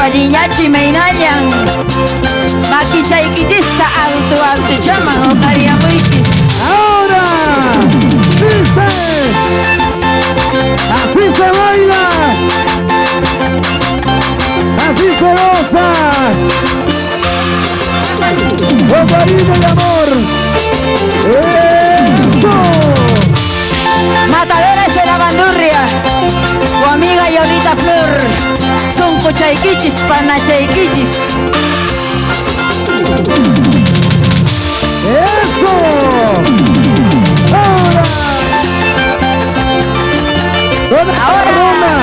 Alliñachu imaynallan. Makichaykichista alto altochaman uqariyamuychis. Ahora, dice, así se baila, así se goza, con cariño y amor. ¡Eso! Matadores de la bandurria, tu amiga Yolita Flor, sunquchaykichis, panachaykichis. ¡Eso! ¡Ahora! ¿Dónde está la Ahora. ronda?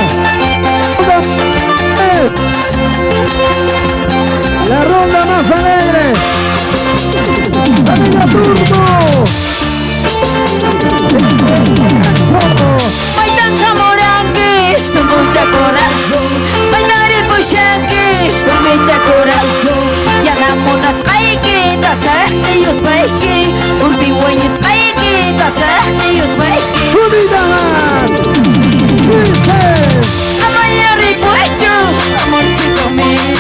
La ronda más alegre. ¡Familia Turbo! Maytan hamuranki, sunqucha corazón. Maytan ripushanki, urmicha corazón. Yana munasqayki, tasaqti yuspayki. Urpi wañusqayki, tasaqti yuspayki. ¡Subida más! ¡Dice! Amaya ripuchu, amorcito mío.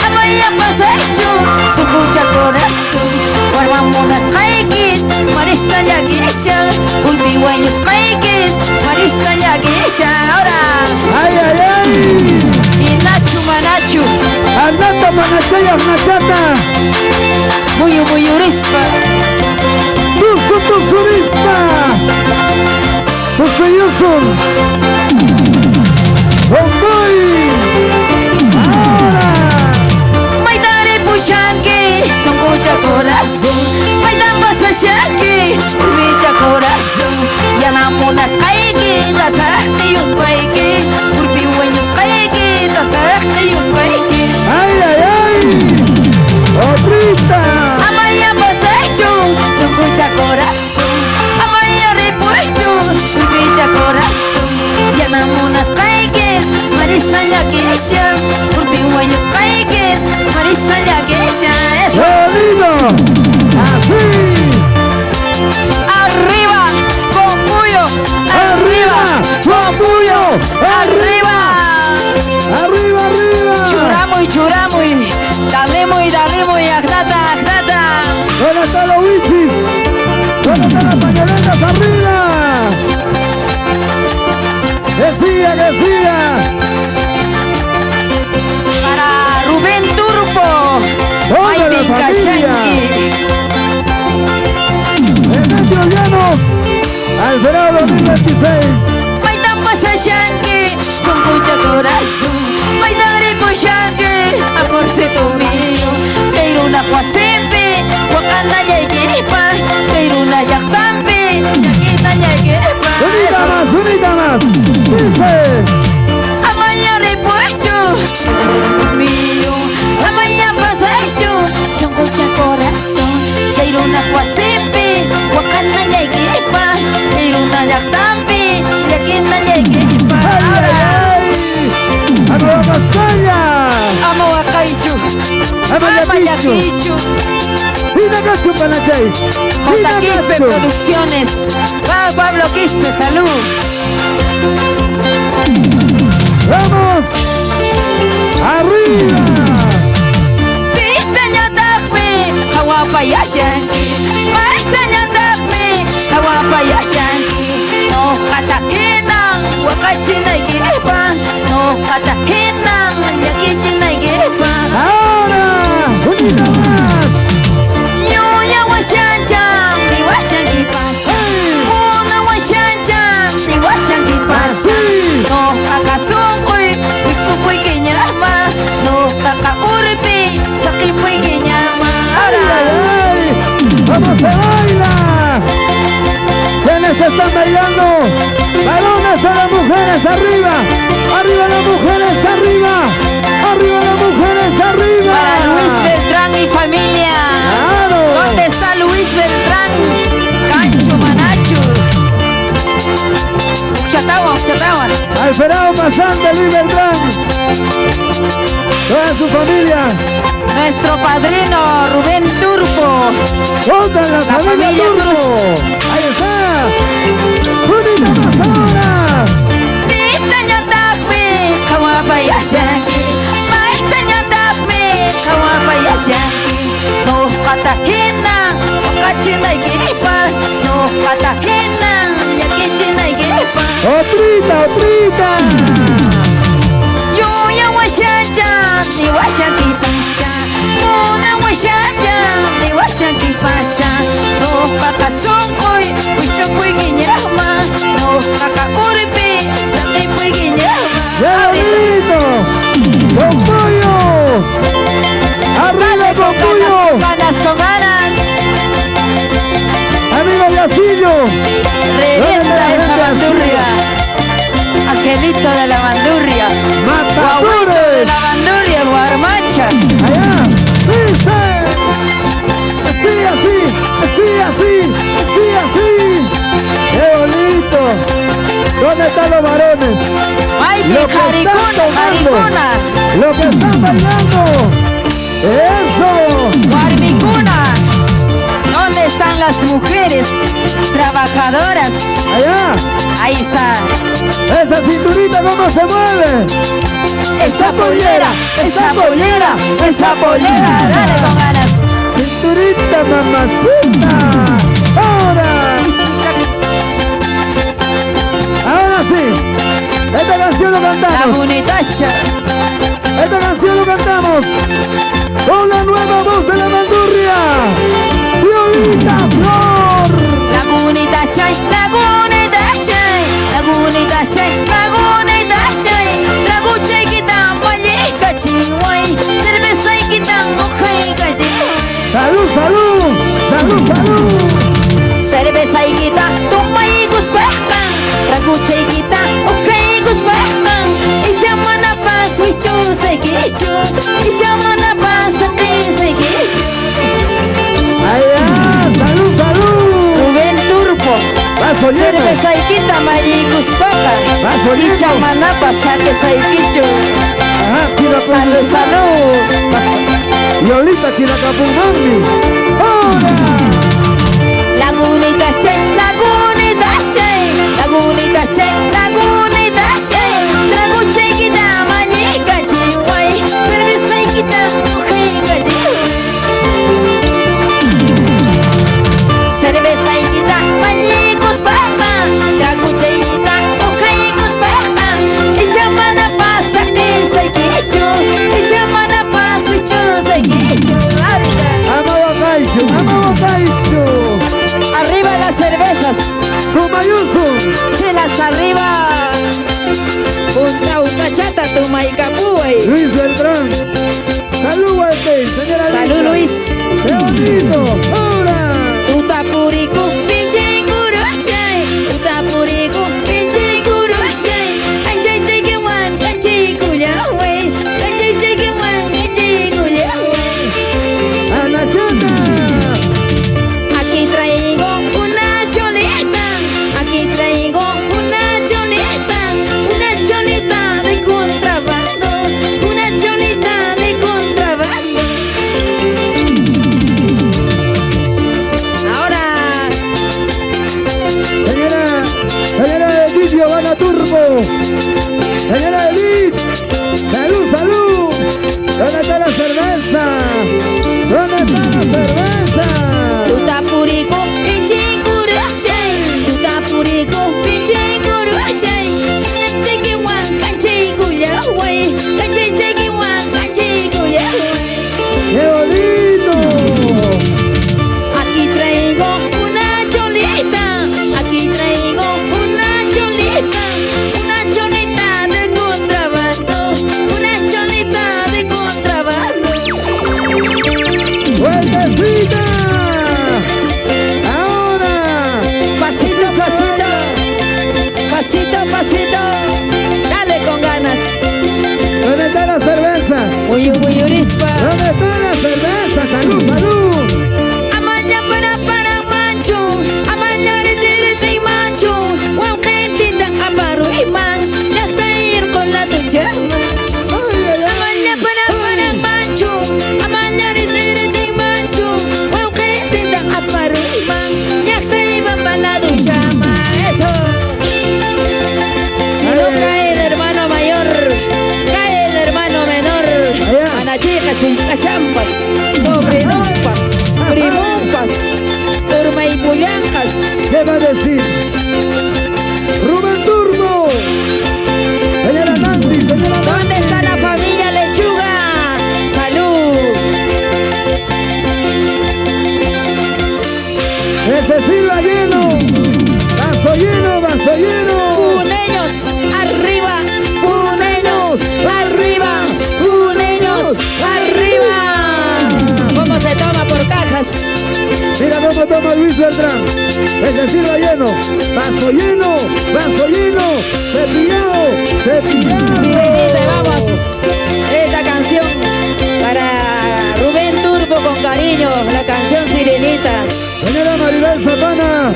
Amaya pasaychu, sunqucha corazón. Warma munasqaykis, marista llakishan. Urpi wañusqaykis, marista llakishan. Ahora. ¡Ay, ay, ay! Y Nachu manachu. ¡Andata manachaya nachata! Muyu muyurispa. ¡Tusu tusurispa! ¡Tusu yusun! ¡Bomboy! ¡Ahora! Maytan ripushanki, sunqucha corazón. Maytan pasashanki, urmicha corazón. Yana munasqayki, tasaqti yuspayki. Urpi wañusqayki, tasaqti yuspayki. ¡Ay, ay, ay! ¡Otrita! Amaya pasaychu, sunqucha corazón. Amaya ripuchu, urmicha corazón. Yana munasqaykis, marista llakishan. Urpi wañusqaykis, marista llakishan. Eso. ¡Sonido! ¡Así! Arriba, Conguyo, ¡Arriba! ¡Conguyo! ¡Arriba! ¡Arriba, arriba! Churamuy, churamuy, dalemuy, dalemuy, agnata, agnata. ¿Dónde están los wichis? ¿Dónde están las pañoletas? ¡Arriba! ¡Que siga, que siga! Para Rubén Turpo, ¿Dónde la Maybin familia? Kashanki. Demetrio Llanos, Alfredo 2026. Maytan pasashanki, sunqucha corazón. Maytan ripushanki, amorcito mío. Kay runa wasimpi, waqanallaykipa. Kay runa llaqtampi, llakinallaykipa. ¡Unita más, unita más! ¡Dice! Amaya ripuchu, mío. Amaya pasaychu, sunqucha corazón. Kay runa wasimpi, waqanallaykipa. Kay runa llaqtampi, llakinallaykipa. ¡Ay, ay, ay! ¡A Nueva España! Ama waqaychu, ¡Ama ama llakichu! llakichu. ¡Hina Panachay! J. Quispe Producciones. Va Pablo Quispe, salud. ¡Vamos! ¡Arriba! Pistañataqmi, hawapayashanki. Paytañataqmi, hawapayashanki. Nuqata hinan, waqachinaykipa. Nuqata hinan, llakichinaykipa. ¡Ahora! ¡Unita más! Ñuña washanchan, niwashankipas. Una washanchan, niwashankipas. ¡Así! Nuqaqa sunquy, wich'upuykiñama. Nuqaqa urpi, saqipuykiñama. ¡Ay, ay, ay! ¡Vamos se baila! ¿Quiénes están bailando? ¡Varones a las mujeres arriba! ¡Arriba las mujeres arriba! ¡Arriba las mujeres arriba! Para Luis Beltrán y familia. ¡Claro! ¿Dónde está Luis Beltrán? Cancho Manacho. Chatawa, chatawa. Alfredo Mazán de Luis Beltrán. Toda su familia. Nuestro padrino Rubén Turpo. ¿Dónde la La familia familia Turpo? Cruz. Ahí está. ¡Unita más ahora! Pistañataqmi, qhawapayashanki. Mayta Otrita, otrita. Yuya washacha, ni washakipacha. Muna washacha, ni washakipacha. No paka sunkuy, wichukuy guiñahma. No paka urpi, saqipuy guiñahma. ¡Qué bonito! ¡Con pollo! ¡Arriba con pollo! Con ganas, con ganas. ¡Amigo Yacillo! Revienta esa bandurria. Angelito de la bandurria. Guaguito de ¡Matadores! la bandurria, guarmacha. ¡Allá! ¡Dice! ¡Así, así! ¡Así, así! ¡Así, así! ¡Qué bonito! ¿Dónde están los varones? ¡Ay, mi Lo que están jaricuna, tomando. jaricuna! ¡Lo que están bailando! ¡Eso! ¡Guarmicuna! ¿Dónde están las mujeres trabajadoras? ¡Allá! Ahí está. ¡Esa cinturita cómo se mueve! Esa pollera, esa pollera, esa pollera. Dale con ganas. ¡Cinturita, mamacita! ¡Ahora! ¡Ahora sí! Esta canción lo La cantamos. bonitacha. Esta canción lo cantamos con la nueva voz de la bandurria, Violita Flor. Lagunita chay, lagunita chay, lagunita chay, lagunita chay, traguchay quitan pallika chihuay, cerveza y quitan mojaica chihuay. ¡Salud, salud! ¡Salud, salud! Cerveza y quitan tumaygus pajan, traguchay quitan ojaigus pajan, y chamana pas wichu sequichu, y chamana pas sequichu. ¡Allá! ¡Salud, salud! Rubén Turpo. ¡Vaso lleno! Cerveza y quita mayicus paja, Vaso y lleno. chamana pas saquesaiquichu. Ajá, quiero Salud, salud. Yolita Quiracapumambi. ¡Ahora! Lagunita chay, lagunita chay, lagunita chay, lagunita chay, traguchay quita mañica chihuay, cerveza y quita mujica chihuay. Cerveza y quita mañicos paja, traguchay quita mujica paja, y chamana pasa pisa y quichu, y chamana pasa y chusa y quichu. Ahorita. ¡Amado Caicho! ¡Amado Caicho! Arriba las cervezas. ¡Kumayusu! Chelas arriba. Punta utachata tumaycapuay. Luis Beltrán. ¡Salud, Walter! Señora Salud, Lisa. Luis. ¡Qué bonito! ¡Ahora! Tutapuriku pinche curushay. Tutapuriku pinche curushay. Kanchay chaykiwan kanchay kullaway. Kanchay chaykiwan kanchay kullaway. ¡Anachata! Aquí traigo una cholita, aquí traigo una cholita, una cholita de contrabando, una cholita de contrabando. Ahora, Señora, señora Edith Giovanna Turbo. Señora Edith, salud, salud. ¿Dónde está la cerveza? ¿Dónde está la cerveza? Tutapuriku pinche curushay, tutapuriku pinche curushay, kanchaykiwan kanchay kullaway, kanchay chaykiwan kanchay kullaway. ¡Qué bonito! Aquí traigo una cholita, aquí traigo una cholita de contrabando, una cholita de contrabando. sirva lleno. Vaso lleno, vaso lleno. Puneños, arriba. Puneños, arriba. Puneños, arriba. ¿Cómo se toma por cajas? Mira cómo toma Luis Beltrán. Que se sirva lleno. Vaso lleno, vaso lleno. Cepillado, cepillado. Sirenita, vamos. Esta canción para Rubén Turbo con cariño, la canción Sirenita. Señora Maribel Zapana.